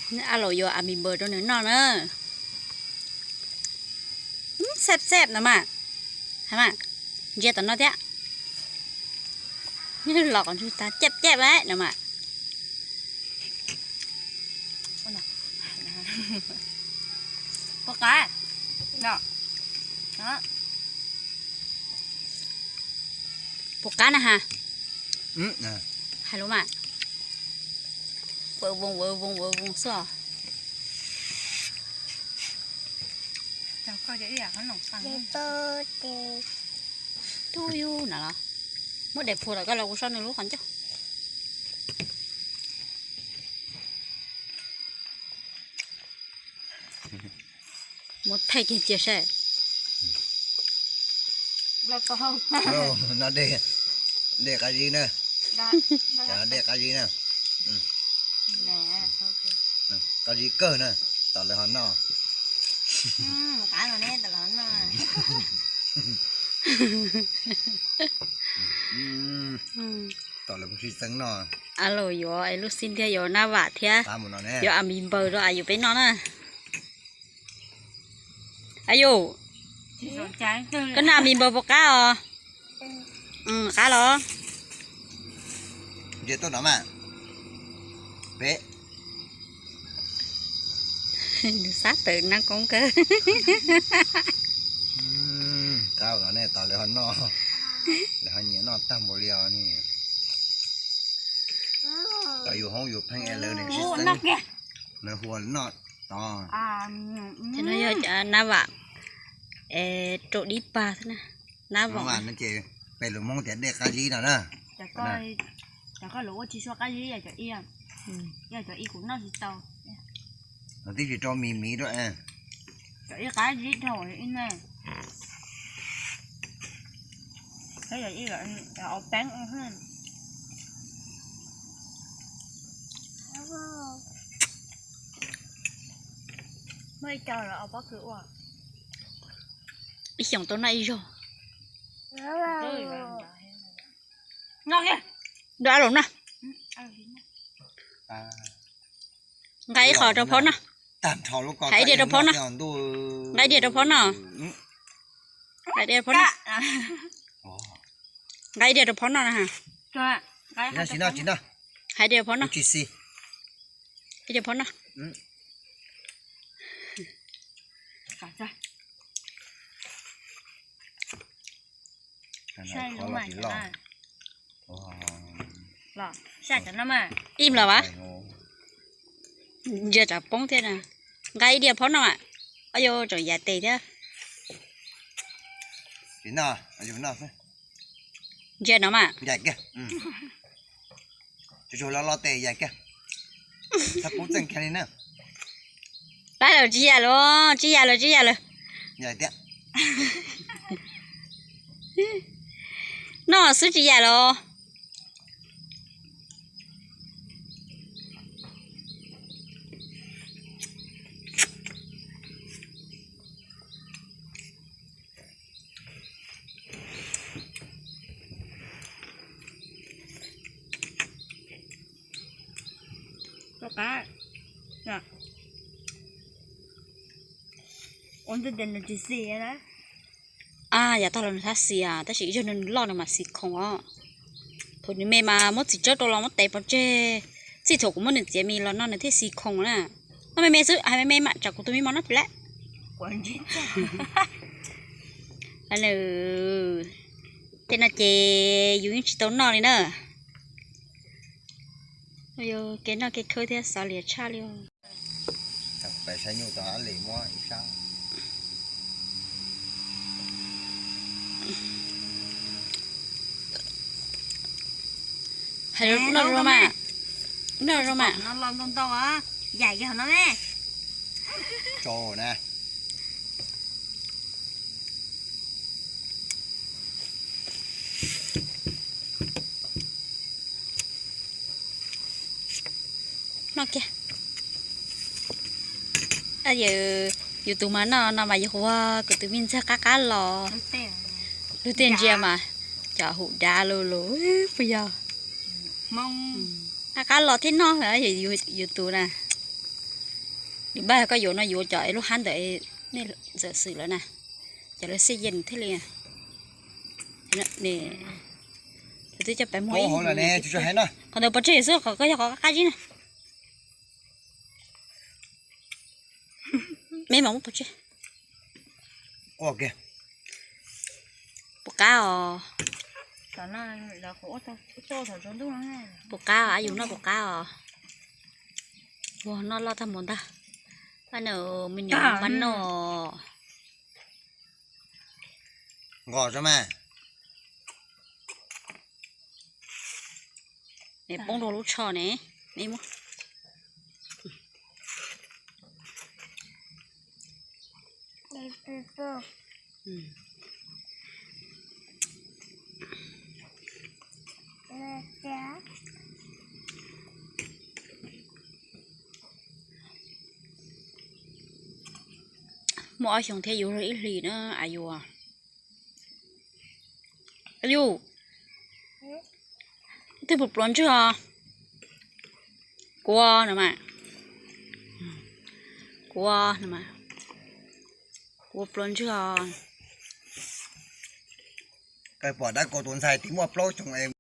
A Laus yuav a mi npaws rau nws noj na. Xab xab no mas. Ha mas, ntsia tom no thiab. Los qhov ntswg tas cab cab no mas. Puas qab? Puas qab na ha? Hais lus mas. Vawv voos vawv voos vawv voos xwb os. Tub yug na los. Muab daim phua los koj los kuv so nws lub qhov ncauj. Muab thaij kiag cia saib. No dej, dej qab zib na. Dej qab zib na. Qab zib kawg na, tom lawv ho noj. Tom lawv kuj sib txeeb noj. A Laus yuav es lub xib ntiag yuav nab vam thiab. Yuav a mi npaws rau a yus peb noj na. A yus, koj noj a mi npaws puas qab os? Qab los. Ntsia tuaj no mas. Peb. Nws xav tawm nab koob kawg. Qab los nej tos lawv ho noj, lawv ho nyiam noj tag npaum li os ne. Tos yus hoob yus pheej es lawv sib txeeb, lawv hu noj tos. Ces no yog nab vam rau dib pag xwb na. Nab vam no ces peb lus Hmoob tias dej qab zib no na. Cov koj lus ua tsis suav qab zib yog cov i, yog cov i kuv noj tsis tau. Twb tsis rau mis miv rau. Cov i qab zib dhau ib ne. Au peeb. Muaj ib co los pob kws ua. Ib xyoos tau noj ib zaug. Noj kiag. Nrog a lus noj. Nqa ib qho rau phob noj. Hais ib diav rau phob noj. Nqa ib diav rau phob noj. Nqa ib diav rau phob noj. Nqa ib diav rau phob noj na. Hais ib diav rau phob noj. Ib diav phob noj. Im los as. Ntsia tsam poob thiab na. Nqa ib diav phob noj mas. Ob yuav tseem yam tes thiab. Ntsia no mas. Tsuag tsuag lo lo tes yais kiag. Txhob pub txeej kiag li na. Pab lawm tsis yam lawm, tsis yam lawm, tsis yam lawm. Noj xwb tsis yam lawm. Ua ntej tias nws tsis xis na. Yav tag los nws thab xis tab sis ib zaug nws loj nws mam xis khoom os. Thaum nws me mas muab txiv tsawb rau los muab tev pov tseg. Txij thaum kuv muab nws txiav mis los no nws thiaj xis khoom na. Noj me me xwb, hais me me mas tsam kuv tus me mos noj tsis lawm. Tej no ces yus yeej tsis tau noj li na. Kev noj kev khawb thiab xav liam tshaj li. Hais rau, noj rau mas, noj rau mas. Yais kiag hauv no me. Noj kiag. Yus tus mas noj no mas yus ua kuv tus me ntxawg qab qab los. Lub tiaj ntsia mas cov hum dav lug lug puas yog? Qab qab los thiab noj, yus tus na. Nws npaj koj yuav no yuav cov lub hab ntawm nej ntxawm xwm lawm na, cov lawv xij yees thiaj li. Twb coj peb muag qhov ntawd pov tseg xwb, qhov koj yog qhov qab zib na. Me mam muab pov tseg. Puas qab os? Puas qab os, yus noj puas qab os? Ua noj loj tag mus ntag. Pab na, me nyuam npaj noj. Nqos mas. Nws poob rau lub tsho ne. Muaj ob xyoos thiab yus ib hlis na, a yus. A yus, twb puas pluas ntswg os? Kuv no mas, kuv no mas, kuv pluas ntswg os. Koj pom dab kaus tus ntxhais twb muaj plaub xyoos es